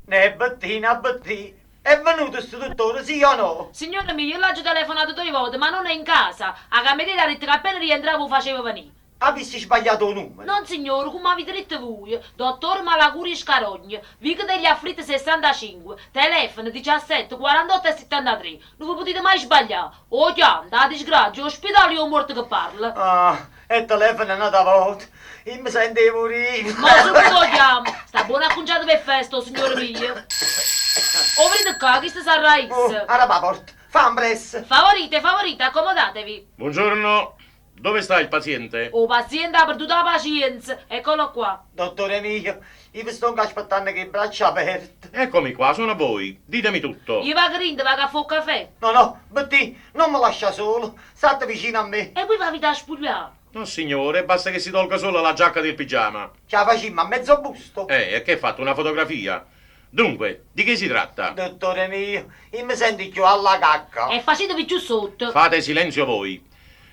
Neh Bettina, Bettì, è venuto stu dottore, sì o no? Signore mio, io l'aggio telefonato doje vote, ma non è in casa. 'A cameriera ha ditto che appena rientrava 'o faceva venì. Avisse sbagliato 'o nummero. Nonsignore, comme avite ditto vuje, dottore Malaguri Scarogna, vico degli Afflitti 65, telefono 17 48 e 73. Nun ve putite mai sbaglià. 'O chianto, 'a disgrazia, 'o spitale e 'o muorto che parla. Ah, e telefona n'ata vota. Io me sento 'e murì. Mo subito 'o chiammo. Sta buono accunciato p' 'e feste 'o signore mio. 'O vedite ccà, chisto sarrà isso. Oh, arape 'a porta. Fa ampressa. Favorite, favorite, accomodatevi. Buongiorno. Dove sta il paziente? 'o paziente ha perduto 'a pacienza. Eccolo qua. Dottore mio, io vi stongo aspettanno cu 'e braccia aperte. Eccomi qua, sono a voi. Ditemi tutto. Io vaco dinto, vaco a fa 'o cafè. No, no, Bettì, non mi lascià solo, statte vicino a me. E voi v'avite 'a spuglià. No signore, basta che si tolga solo la giacca del pigiama. Ce 'a facimmo a mezzo busto? Eh, e che hai fatto, una fotografia? Dunque, di che si tratta? Dottore mio, io mi sento cchiù alla cacca. E facitevi cchiù sotto. Fate silenzio voi.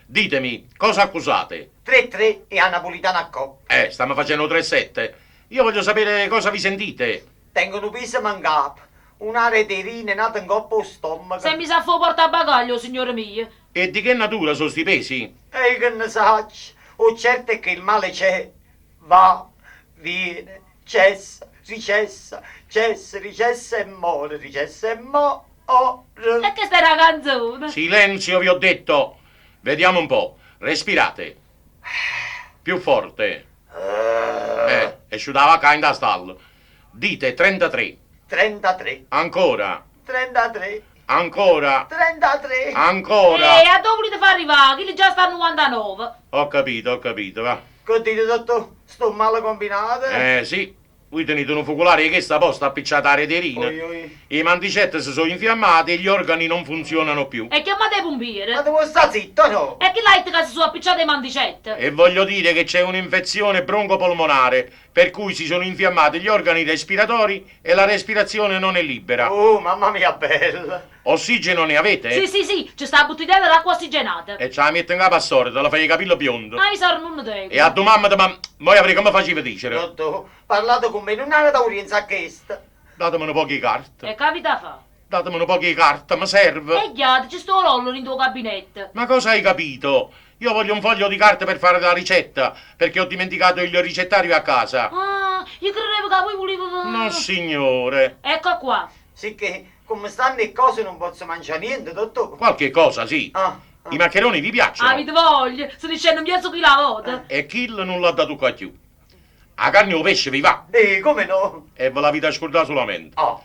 Ditemi, cosa accusate? Tre tre e 'a napulitana a coppa. Stammo facenno 'o tressette. Io voglio sapere cosa vi sentite. Tengo nu pisemo 'ncapa, un'areta 'e rine e n'ata 'ncopp' 'o stommaco. S'è miso a fa 'o portabagaglio 'o signore mio. E di che natura so' sti pesi? E io che ne saccio, 'o certo è che il male c'è. Va, viene, cessa, ricessa, cessa, ricessa e more, ricessa e more. E chesta era 'a canzone. Silenzio vi ho detto! Vediamo un po', respirate. Più forte. Eh, è sciuta 'a vacca 'int' 'a stalla. Dite 33. 33. Ancora. 33. Ancora. 33. Ancora. E addò vulite fa arrivà? Chillo già sta a 99. Ho capito, ho capito, va. Che dite, dottò? Sto male combinato? Eh, sì. Vui tenite nu fuculare 'e chesta posta appicciata 'a reterina. Oi, oi. 'E manticette se so' infiammate e gli organi non funzionano più. E chiammate 'e pumpiere. Ma te vuò sta zitto o no? E chi l'ha ditto ca se so' appicciate 'e manticette? E voglio dire che c'è un'infezione broncopolmonare, per cui si sono infiammati gli organi respiratori e la respirazione non è libera. Oh, mamma mia bella! Ossigeno ne avete? Sì, sì, sì, ce sta 'a buttigliella d'acqua ossigenata. E ce 'a miette 'ncapa a soreta, le faje 'e capille bionde. Ah, io sore nun ne tengo. E addu mammeta, ma mo 'a verè comme facive dicere. Dottò, parlate cu me, nun avete aurienza a chesta. Dateme nu poco 'e carta. E che avite 'a fa? Dateme nu poco 'e carta, me serve. E ghiate, ce sta 'o rollo dint' 'o gabinetto. Ma cosa hai capito? Io voglio un foglio di carta per fare la ricetta, perché ho dimenticato il ricettario a casa. Ah, io credevo ca voi vuliveve. Nossignore. Ecco qua. Sicché, comme stanno 'e ccose nun pozzo mangià niente, dottò? Qualche cosa, sì. Ah, ah. I maccheroni vi piacciono? Avite voglia, se ne scenne miezo chilo 'a vota. E chillo nun l'ha da tuccà cchiù. 'A carne e 'o pesce vi va? Eh, comme no? E ve l'avite 'a scurdà sulamente. Ah.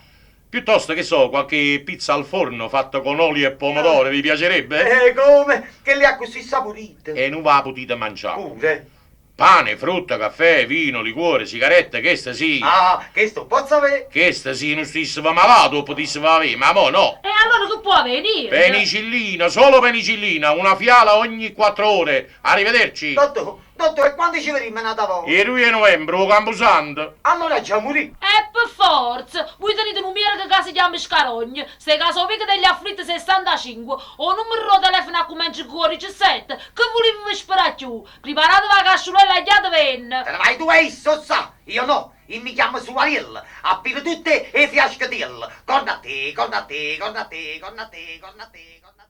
Piuttosto, che so, qualche pizza al forno fatta con olio e pomodoro vi piacerebbe? Eh, come? Chella è accussì sapurita. E nun v'a putite mangià. Pure? Pane, frutta, caffè, vino, liquore, sigarette, cheste sì. Ah, chesto 'o pozzo avè? Cheste si nun stisseve malato 'o putisseve avè, ma mo no. E allora che può avè? Niente? Penicillina, solo penicillina, una fiala ogni quattro ore. Arrivederci. Dottò, dottò, e quando ce vedimmo n'ata vota? 'E duje 'e novembre, 'o Campusanto. Allora aggia murì. E pe forza! Vuje tenite nu miereco ca se chiamma Scarogna, sta 'e casa 'o vico degli Afflitti 65, 'o nummero d' 'o telefono accummencia cu 'o 17, che vuliveve sperà cchiù? Priparateve 'a casciulella e ghiatevenne! Te ne vai tu e isso, 'o ssà? Io no, io mi chiammo Suariello, appilo tutte 'e fiaschetielle. Corna a te, corna a te, corna a te, corna a te, corna a te, corna a te.